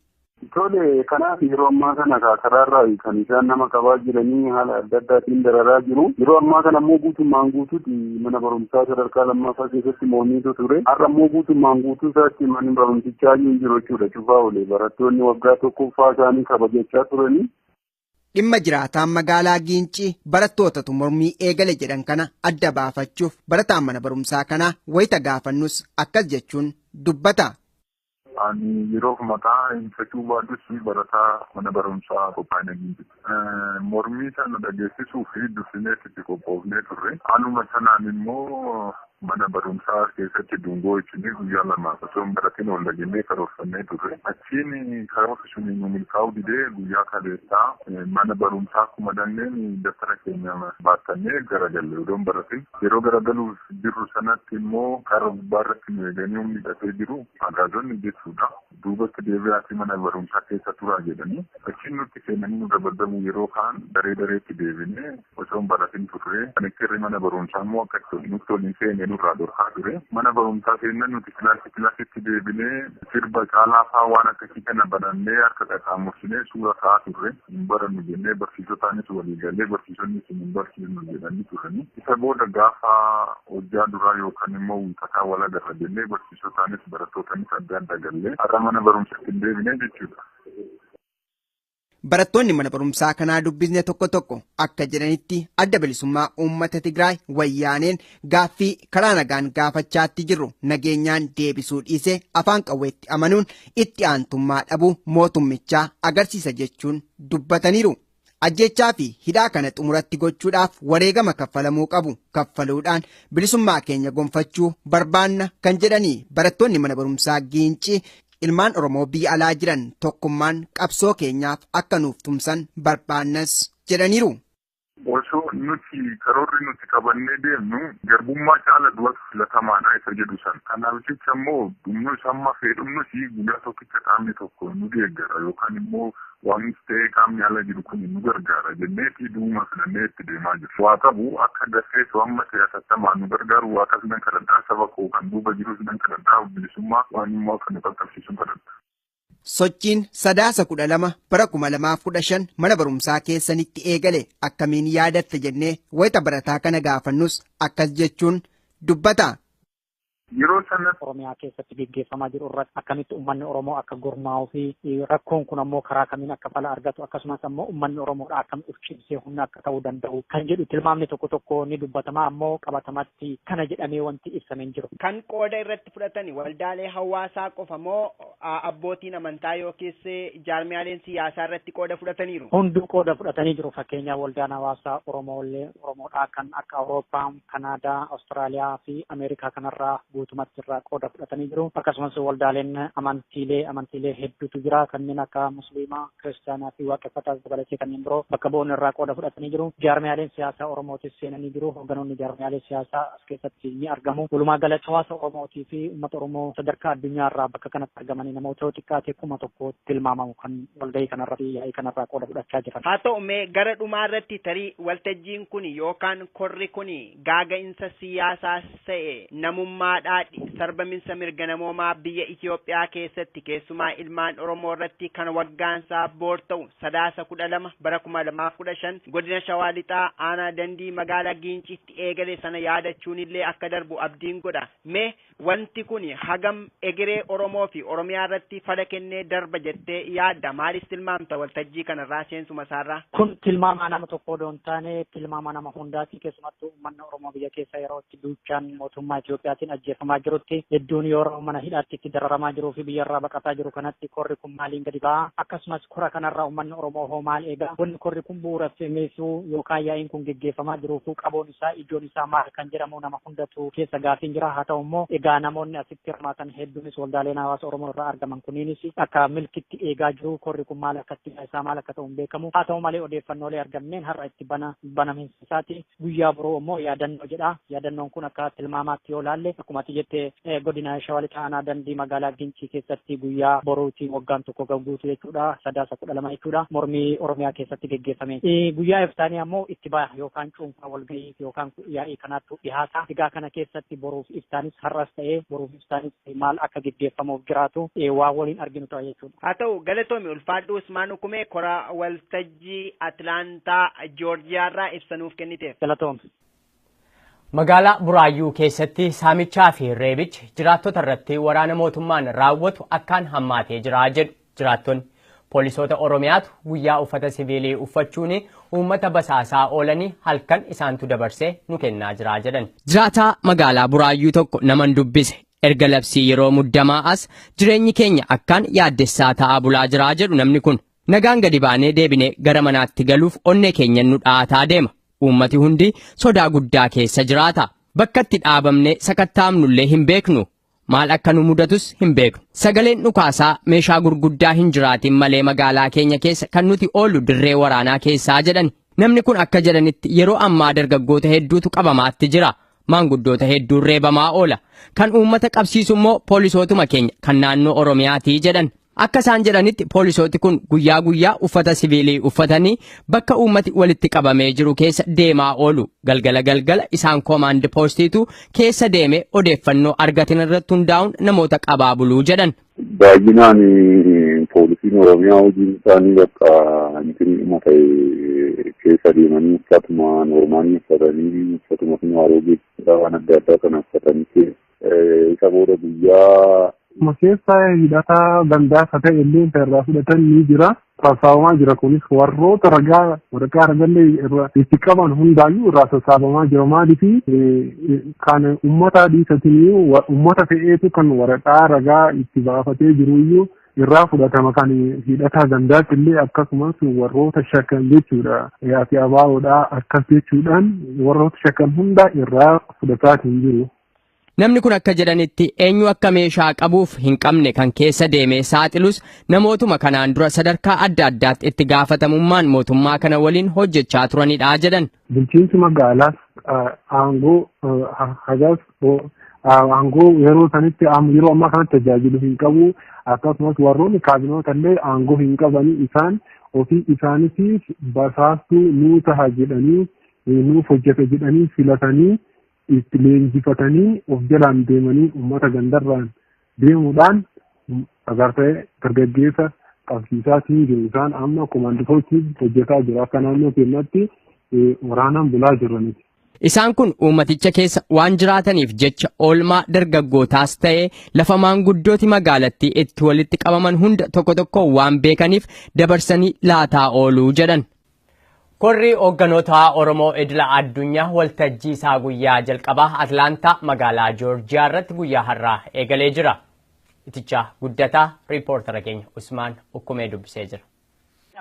Tole, kanaaf yeroo ammaa kana karaarraa kan isaan nama qabaa jiranii haala adda addaatiin dararaa jiru. Yeroo ammaa kana immoo guutummaan guutuutti mana barumsaa sadarkaa lammaffaa keessatti mormiitu ture. Har'a immoo guutummaan guutuu isaatti manni barumsichaa hin jiru jechuudha. Cufaa oole barattoonni waggaa tokkoffaa isaanii kabajachaa turanii. Dhimma jiraataan magaalaa Giincii barattootatu mormii eegale jedhan kana adda baafachuuf barataan mana barumsaa kanaa wayita gaafannus akkas jechuun dubbata. Ani yeroof maqaa hin fechuu baadhus barataa mana barumsaa qophaa'ina Giincii. Mormii sana dhageessisuu fi dursinee itti qophoofnee turre. Haaluma sanaan immoo mana barumsaa keessatti dungoo ibsinee guyyaa 2 osoo hin baratin ol dhageenyee karoorfannee turre. Achiin karoorri sun nu milkaa'uu didee guyyaa kaleessaa mana barumsaa akkuma dhanneen daftara keenya baattannee garagalle odoo hin baratin. Yeroo garagaluuf jirru sanatti immoo karra gubbaarratti nu eeganii humni hidhatee jiru agaazonni jechuudha. Duubatti deebi'aatii mana barumsaa keessa turaa jedhanii achiin nutti seenanii nu dabadabu yeroo kaan daree dareetti deebinee osoo hin baratin turre. Kanikirri mana barumsaa immoo akka nutti ol hin seene nurraa dhorkaa ture. Mana barumsaa seennan nuti kilaasii kilaasitti deebinee sirba caalaa fa'aa waan akkasii kana banannee harka qaxxaamursinee suura ka'aa turre. Hin barannu jennee barsiisotaanis walii galee barsiisonni isin hin barsiisnu jedhanii turani. Isa booda gaafa hojjaa duraa yookaan immoo wiixataa wal agarra jennee barsiisotaanis barattootanis adda adda gallee har'a mana barumsaatti hin deebinee jechuudha. Barattoonni mana barumsaa kanaa dubbisne tokko tokko akka jedhanitti adda bilisummaa uummata Tigraay wayyaaneen gaaffii karaa nagaan gaafachaatti jirru nageenyaan deebisuu dhiisee afaan qawweetti amanuun itti aantummaa dhabuu mootummichaa agarsiisa jechuun dubbataniiru. Ajjechaa fi hidhaa kana xumuratti gochuudhaaf wareegama kaffalamuu qabu kaffaluudhaan bilisummaa keenya gonfachuu barbaanna kan jedhanii barattoonni mana barumsaa Giincii ilmaan Oromoo biyya alaa jiran tokkummaan qabsoo keenyaaf akka nuuf tumsan barbaannas jedhaniiru. Osoo nuti karoorri nuti qabannee deemnu garbummaa caala du'atu filatamaadha isa jedhu san. Kanaaf jecha immoo dhumnus hamma fedhumnus guyyaa tokkicha qaamni tokko nu deeggara yookaan immoo waanis ta'ee qaamni ala jiru kun nu gargaara jennee fi duuma filannee itti deemaa jirru. Waa qabu akka dafeetu amma ta'e atattamaan nu gargaaru waaqas nan kadhadhaa, saba koo kan duuba jirus nan kadhadhaa, bilisummaa waan immoo akka nu qaqqabsiisu kadhadha. Sochiin Sadaasa 12 bara 2015 mana barumsaa keessanitti eegale akkamiin yaadatte jennee wayita barataa kana gaafannus akkas jechuun dubbata. Yeroo sana Oromiyaa keessatti geggeeffamaa jiru irratti akkamitti uummanni Oromoo akka gurmaa'uu fi rakkoon kun ammoo karaa kamiin akka fala argatu, akkasumas ammoo uummanni Oromoodha akkam of cimsee humna akka ta'uu danda'u kan jedhu tilmaamni tokko tokko ni dubbatama, ammoo qabatamatti kana jedhamee wanti ibsamee hin jiru. Kan qooda irratti fudhatan waldaalee hawaasaa qofa moo abbootiin amantaa yookiis jaarmiyaaleen siyaasaa irratti qooda fudhataniiru? Hunduu qooda fudhatanii jiru. Fakkeenyaaf waldaan hawaasaa Oromoolee Oromoodhaa kan akka Awurooppaa, Kanaadaa, Awustiraaliyaa fi Ameerikaa kanarraa guutumatti irraa qooda fudhatanii jiru. Akkasumas waldaaleen amantiilee hedduutu jira, kanneen akka Musliimaa, Kiristaanaa fi Waaqeffataa dabalatee kanneen biroo bakka bu'oon irraa qooda fudhatanii jiru. Jaarmiyaaleen siyaasaa Oromootis seenanii jiru. Hoogganoonni jaarmiyaalee siyaasaa as keessatti ni argamu. Walumaa galatti hawaasa Oromootii fi uummata Oromoo sadarkaa addunyaa irraa bakka kanatti argamanii namoota xiqqaatee 1000 tilmaamamu kan walgahii kanarraa fi yaa'ii kanarraa qooda fudhachaa jiran. Haa ta'u mee gara dhumaa irratti tarii waltajjiin kun yookaan korri kun gaaga'insa siyaasaa ta'e namummaadhaa sarbaminsa mirga namoomaa biyya Itoophiyaa keessatti keessumaa ilmaan Oromoo irratti kan waggaansaa boor ta'u Sadaasa 12 bara 2015 godina Shawaa Lixaa aanaa Dandii magaalaa Giincitti eegale sana yaadachuun illee akka darbu abdiin godha. Mee wanti kun hagam egeree Oromoo fi Oromiyaa irratti fala kennee darba jettee yaadda? Maalis tilmaamta waltajjii kanarraa seensuma isaarraa? Kun tilmaama nama tokko odoo hin taane tilmaama nama hundaati. Keessumattuu uummanni Oromoo biyya keessa yeroo itti duuchaan mootummaa Itoophiyaatiin ajjeefamaa jirutti, hedduun yeroo mana hidhaatti itti dararamaa jiruu fi biyyarraa baqataa jiru kanatti korri kun maaliin gadi ba'a? Akkasumas kora kanarraa uummanni Oromoo hoo maal eega? Wanni korri kun bu'uureffameesu yookaan yaa'iin kun geggeeffamaa jiruufu qaboon isaa ijoon isaa maal kan jedhamu nama hundatu keessa gaafiin jira. Haa ta'u immoo egaa namoonni asitti hirmaatan hedduunis waldaaleen hawaasa Oromoo irraa argaman kunniinis akka milkitti eegaa jiru. Korri kun maal akka itti isaa maal akka ta'u hin beekamu. Haa ta'u malee odeeffannoolee argamneen har'a itti banamiinsa isaati. Guyyaa biroo immoo yaadannoo jedha. Yaadannoon kun akka tilmaamaatti yoo laalle akkuma ati jette godina Shawaa Lixaa aanaa Dandii magaalaa Gincii keessatti guyyaa boruuti waggaan tokko guutuu jechuudha. Sadaasa 12 jechuudha. Mormii Oromiyaa keessatti geggeeffame. Guyyaa iftaanii ammoo itti baha yookaan cuunfaa walgahii yookaan yaa'ii kanaatu dhihaata. Egaa kana keessatti boruuf iftaanis har'as ta'ee boruuf iftaanis maal akka geggeeffamuuf jiraatu waan waliin arginu ta'a jechuudha. Haa ta'u galatoomi ulfaadhu Usmaan Hukumee kora waltajjii Atlaantaa Joorjiyaa irraa ibsanuuf kenniteef. Galatoomi. Magaalaa Buraayyuu keessatti saamichaa fi reebichi jiraattota irratti waraana mootummaan raawwatu akkaan hammaatee jira jedhu jiraattonni. Poolisoota Oromiyaatu guyyaa uffata siviilii uffachuun uummata basaasaa oolanii halkan isaantu dabarsee nu kennaa jira jedhan. Jiraataa magaalaa Buraayyuu tokko naman dubbise. Erga labsii yeroo muddamaa as jireenyi keenya akkaan yaaddessaa ta'aa bulaa jira jedhu namni kun. Nagaan gadi baanee deebinee gara manaatti galuuf onnee keenya nu dhaataa deema. Uummati hundi sodaa guddaa keessa jiraata. Bakka itti dhaabamnee sakattaamnullee hin beeknu. Maal akka nu mudatus hin beeknu. Sagaleen dhukaasaa meeshaa gurguddaa hin jiraatin malee magaalaa keenya keessa kan nuti oollu dirree waraanaa keessaa jedhan. Namni kun akka jedhanitti yeroo ammaa dargaggoota hedduutu qabamaatti jira. Maanguddoota hedduun reebamaa oola. Kan uummata qabsiisu immoo poolisootuma keenya kan naannoo Oromiyaatii jedhan. Akka isaan jedhanitti poolisooti kun guyyaa guyyaa uffata siviilii uffatanii bakka uummati walitti qabamee jiru keessa deemaa oolu. Galgala galgala isaan koomaand poostiitu keessa deemee odeeffannoo argatan irratti hundaa'uun namoota qabaa buluu jedhan. Baay'inaan poolisiin Oromiyaa hojiin isaanii bakka intinuma ta'e keessa deemanii uffatuma noormaalii uffatanii uffatuma kun waan adda addaa kana uffatanii isa booda guyyaa Keessa hidhataa gandaa akka ta'e illee irraa fudhatan ni jira. Sassaabamaa jira kunis warroota ragaa waraqaa ragallee irra itti qaban hundaayyuu irraa sassaabamaa jira. Maaliif kan uummata dhiisatinii uummata fe'eetu kan waraqaa ragaa itti baafatee jiruyyuu irraa fudhatama kan hidhataa gandaatti illee akkasumas warroota shakkan jechuudha. Ati abaawoodhaa akkas jechuudhaan warroota shakkan hunda irraa fudhataa hin jiru. Namni kun akka jedhanitti eenyu akka meeshaa qabuuf hin qabne kan keessa deemee saaxilus namootuma kanaan dura sadarkaa adda addaatti itti gaafatamummaan mootummaa kana waliin hojjechaa turanidha jedhan. Bulchiinsi magaalaas aangoo hagaas aangoo yeroo sanitti yeroo ammaa kanatti tajaajilu hin qabu. Akkasumas warroonni kaabinoota illee aangoo hin qabanii isaan ofii isaaniitiif basaastuu nuu taha jedhanii nuuf hojjeta jedhanii filatanii itti leenjifatanii of jalaan deemanii uummata gandarraan deemuudhaan agartee dargaggeessa qabsiisaatiin jiru. Isaan amma komaand poostii hojjetaa jiru. Akka naannoo keenyatti waraanaan bulaa jirraniti. Isaan kun uummaticha keessa waan jiraataniif jecha oolmaa dargaggootaas ta'ee lafa maanguddooti magaalattii itti walitti qabaman hunda tokko tokko waan beekaniif dabarsanii laataa ooluu jedhan. Korri hoogganoota Oromoo idila addunyaa waltajjii isaa guyyaa jalqabaa Atlaantaa magaalaa Joorjiyaa irratti guyyaa har'aa eegalee jira. Itichaa guddataa riippoortara keenya Usmaan Ukkumee dubbisee jira.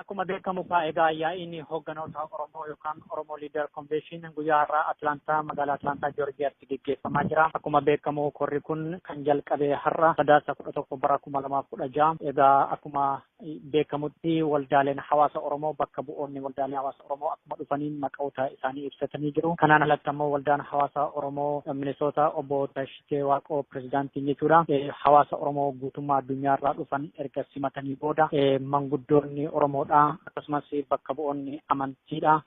Akkuma beekamu egaa yaa'iin hoogganoota Oromoo yookaan Oromoo Leader Convention guyyaa har'aa Atlaantaa magaalaa Atlaantaa Joorjiyaatti gaggeeffamaa jira. Akkuma beekamu korri kun kan jalqabe har'a Sadaasa 11 bara 2016. Egaa akkuma beekamutti waldaaleen hawaasa Oromoo bakka bu'oonni waldaalee hawaasa Oromoo akkuma dhufaniin maqoota isaanii ibsatanii jiru. Kanaan alatti ammoo waldaan hawaasa Oromoo Minisoota obbo Tashitee Waaqoo pirezidaantiin jechuudha. Hawaasa Oromoo guutummaa addunyaarraa dhufan erga simatanii booda manguddoonni Oromoodha akkasumas bakka bu'oonni amantiidha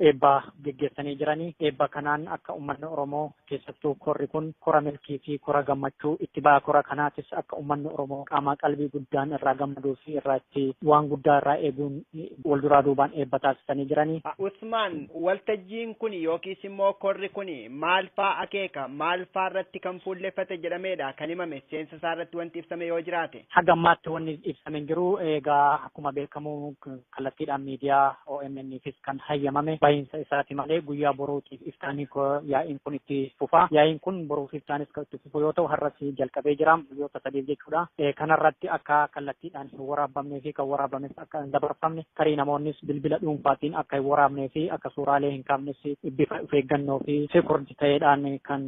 eebba geggeessanii jiranii. Eebba kanaan akka uummanni Oromoo keessattuu korri kun kora milkii fi kora gammachuu itti ba'a kora kanaatis akka uummanni Oromoo qaama qalbii guddaan irraa gammaduu fi irraa itti waan guddaa irraa eeguun wal duraa duubaan eebba taasisanii jiranii. Usmaan, waltajjiin kun yookiis immoo korri kun maal faa akeeka, maal faa irratti kan fuulleffate jedhameedha kan himame, seensa isaa irratti wanti ibsame yoo jiraate? Haga ammaatti wanni ibsame hin jiru. Egaa akkuma beekamu kallattiidhaan miidiyaa OMN'fis kan hayyamame bahiinsa isaati malee guyyaa boruutiif iftaanii yaa'iin kun itti fufa. Yaa'iin kun boruuf iftaanis kan itti fufu yoo ta'u har'as jalqabee jira guyyoota sadiif jechuudha. Kanarratti akka kallattiidhaan hin waraabamnee fi kan waraabames akka hin dabarfamne tarii namoonnis bilbila dhuunfaatiin akka hin waraabnee fi akka suuraalee hin kaafnes bifa of eeggannoo fi sekuriti ta'eedhaan kan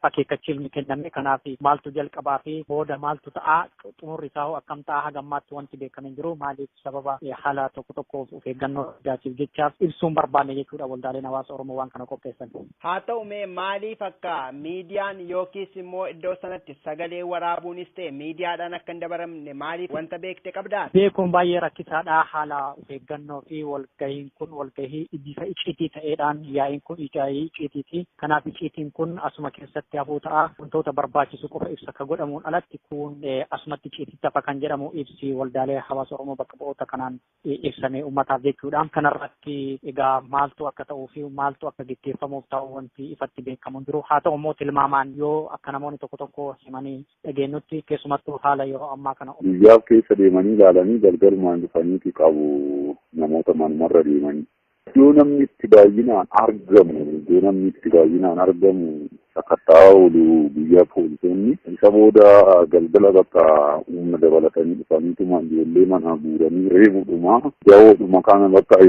akeekkachiifni kenname. Kanaaf maaltu jalqabaa fi booda maaltu ta'a, xumurri isaa hoo akkam ta'a, haga ammaatti wanti beekame hin jiru. Maaliif sababa haala tokko tokkoof of eeggannoo addaatiif jechaaf ibsuun barbaanne jechuudha waldaaleen hawaasa Oromoo waan kana qopheessan. Haa ta'u mee maaliif akka miidiyaan yookiis immoo iddoo sanatti sagalee waraabuunis ta'e miidiyaadhaan akka hin dabaramne maaliif wanta beekte qabdaa? Beekuun baay'ee rakkisaadha. Haala of eeggannoo fi walgahiin kun walgahii bifa icciitii ta'eedhaan yaa'iin kun yaa'ii icciitiiti. Kanaaf icciitiin kun asuma keessatti hafuu ta'a. Wantoota barbaachisu qofa ibsa akka godhamuun alatti kun asumatti icciititti hafa kan jedhamu ibsi waldaalee hawaasa Oromoo bakka bu'oota kanaan ibsame uummataaf jechuudha. Kanarratti egaa maaltu akka ta'uu fi maaltu akka gaggeeffamuuf ta'u wanti ifatti beekamu hin jiru. Haa ta'u immoo tilmaamaan yoo akka namoonni tokko tokko himanii dhageenyutti keessumattuu haala yeroo ammaa kana. Guyyaaf keessa deemanii ilaalanii galgalumaan dhufaniiti qabu namoota manumarra deemanii. Iddoo namni itti baay'inaan argamu, iddoo namni itti baay'inaan argamu sakatta'aa oolu guyyaa poolisoonni. Isa booda galgala bakka humna dabalatanii dhufaniituma ijoollee manaa guuranii reebuudhuma jawoodhuma kana bakka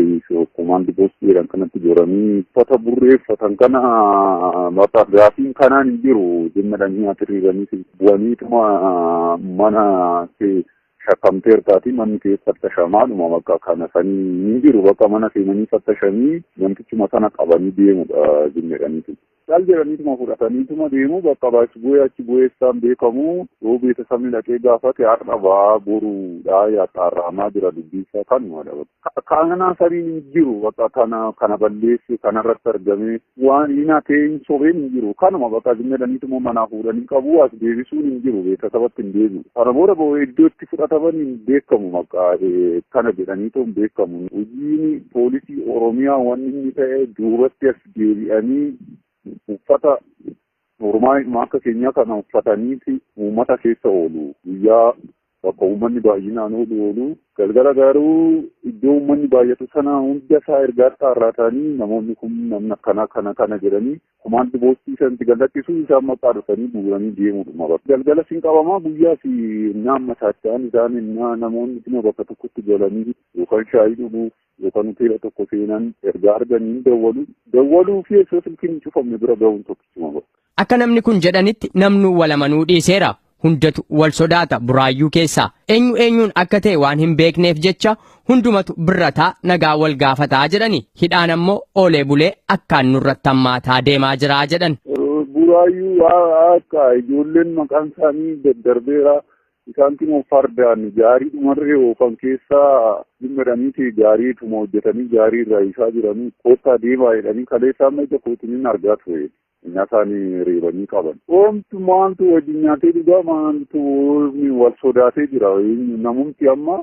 komaandi poostii jedhan kanatti goranii uffata burreeffatan kana bakka gaafiin kanaan hin jiru jimmadhanii atiriiranii bu'aniituma mana shakkamteertaati manni keessa fattashamaadhuma bakka kana sanii hin jiru bakka mana seenanii fattashamii namtichuma sana qabanii deemudha jimmadhaniitu. Cal jedhaniituma fudhataniituma deemu bakka baasi bu'ee achi bu'eessaan beekamu yoo beeksisni dhaqee gaafate har'a ba'aa boruudha yaxaarraamaa jira dubbisaa kanumadha. Kana saniin hin jiru bakka kana kana balleesse kanarratti argame waan hin hatee hin sobeen hin jiru kanuma bakka jimmadhaniituma manaa fuudhanii qabu as deebisuun hin jiru beeksisabatti hin deebi'u. Kana booda iddoo itti fudhataman hin beekamu maqaa kana jedhaniitu hin beekamu. Hojiin poolisii Oromiyaa wanni inni ta'e duubatti as deebi'anii uffata normaal akka keenyaa kana uffataniiti uummata keessa oolu. Guyyaa bakka uummanni baay'inaan oolu oolu. Galgala garuu iddoo uummanni baay'atu sana hunda isaa ergaa xaarratanii namoonni kun namni akkana kana kana jedhanii komaandi poostii sanatti galachisuu isaan maqaa dhufanii guuranii deemudha. Galgala siin qabamaa guyyaa fi naamma saacha'an isaan namoonni dhuma bakka tokkotti galanii yookaan shaayii dhuguuf yookaan hoteela tokko seenan ergaa arganii dawwalu. Dawwaluu fi osoo silkiin hin cufamne bira ga'uun tokkichuma bakka. Akka namni kun jedhanitti namnu walamanuu dhiiseera. Hundatu wal sodaata buraayyuu keessaa. Eenyu eenyuun akka ta'e waan hin beekneef jecha hundumatu birrataa nagaa wal gaafataa jedhani. Hidhaan ammoo oolee bulee akkaan nurratti hammaataa deemaa jiraa jedhan. Buraayyuu akka ijoolleen maqaan isaanii daddarbeera. Isaan kun fardaan gaarii dhumarree oofan keessaa dhimmadhaniiti gaariituma hojjetanii gaarii irraa isaa jiranii kottaa deemaa jedhanii kaleessaa amma ija kootiin argaa ture. Inni isaanii reebanii qaban. Oomtu maaltu wajjin nyaatee dhugaa maaltu wal sodaatee jira. Namumti amma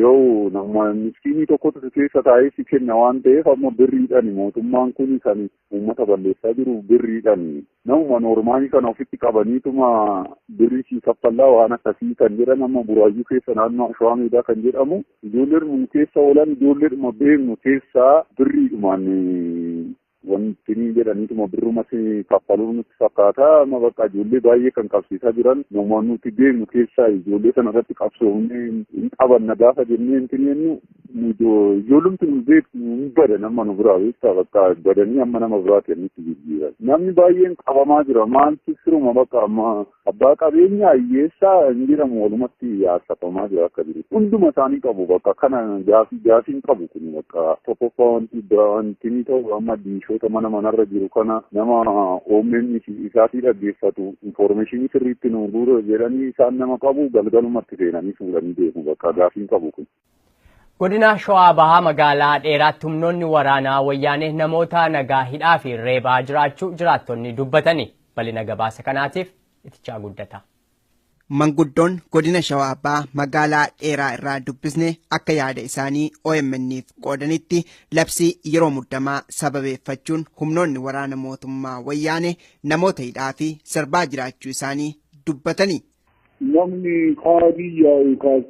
yoo nama miskiinii tokkotu keessa taa'ee si kenna waan ta'eef amma birriidhaan mootummaan kun kan uummata balleessaa jiru birriidhaan namuma noormaalii kana ofitti qabaniituma birrii si kaffallaa waan akkasii kan jedhan amma Buraayyuu keessa naannoo Shawaa Meedaa kan jedhamu ijoolleedhuma keessa oolan ijoolleedhuma beeknu keessaa birriidhumaan wanti ni jedhaniituma birruma si kaffaluu nutti fakkaata. Amma bakka ijoollee baay'ee kan qabsiisaa jiran nama nuti beeknu keessaa ijoollee sana irratti qabsoofnee hin qabanna gaafa jennee hin jennu ijoollumti nu beeknu hin badan amma nu biraa beektaa bakka badanii amma nama biraati nutti jijjiiran. Namni baay'een qabamaa jira maaltu siruma bakka amma abbaa qabeenyaa hiyyeessaa hin jedhamu walumatti yaassafamaa jira akka jiru. Hunduma isaanii qabu bakka kana gaafii gaafiin qabu kun bakka tokkoffaa wanti wanti ni ta'u amma diishoota mana manarra jiru kana nama OMN isaatii dhaggeeffatu infoormeeshinii sirriitti nu guura jedhanii isaan nama qabu galgalumatti seenanii fuudhanii deemu bakka gaafiin qabu kun. Godina Shawaa Bahaa magaalaa Dheeraatti humnoonni waraanaa wayyaanee namoota nagaa hidhaa fi reebaa jiraachuu jiraattonni dubbatani. Bal'ina gabaasa kanaatiif Itichaa Guddata. Manguddoon godina Shawaa Bahaa magaalaa Dheeraa irraa dubbisne akka yaada isaanii OMN'if qoodanitti labsii yeroo muddamaa sababeeffachuun humnoonni waraana mootummaa wayyaanee namoota hidhaa fi sarbaa jiraachuu isaanii dubbatani. Namni kaadiyyaa yookaan